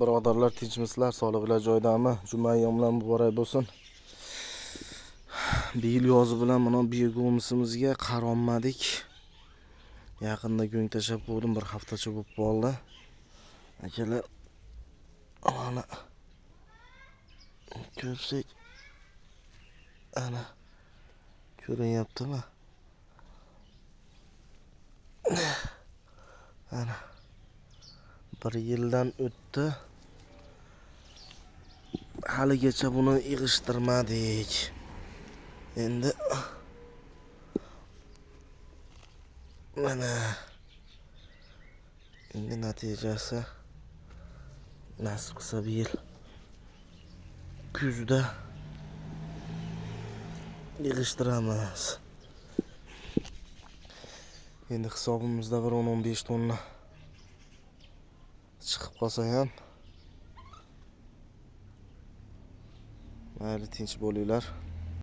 Birodarlar, tinchmisizlar, sog'liqlar joyidami? Juma ayyomlar muborak bo'lsin. Bu yil yozi bilan mana biogumusimizga qaronmadik. Yaqinda go'ng tashlab qo'ydim, bir haftacha bo'lib qoldi. Akalar, mana ko'rsak, ana ko'rinyaptimi? Ana bir yildan o'tdi. Haligacha buni yig'ishtirmadik. Endi mana endi natijasi nasib qilsa bu yil kuzda yig'ishtiramiz. Endi hisobimizda bir 10-15 tonna chiqib qolsa ham mayli, tinch bo'linglar.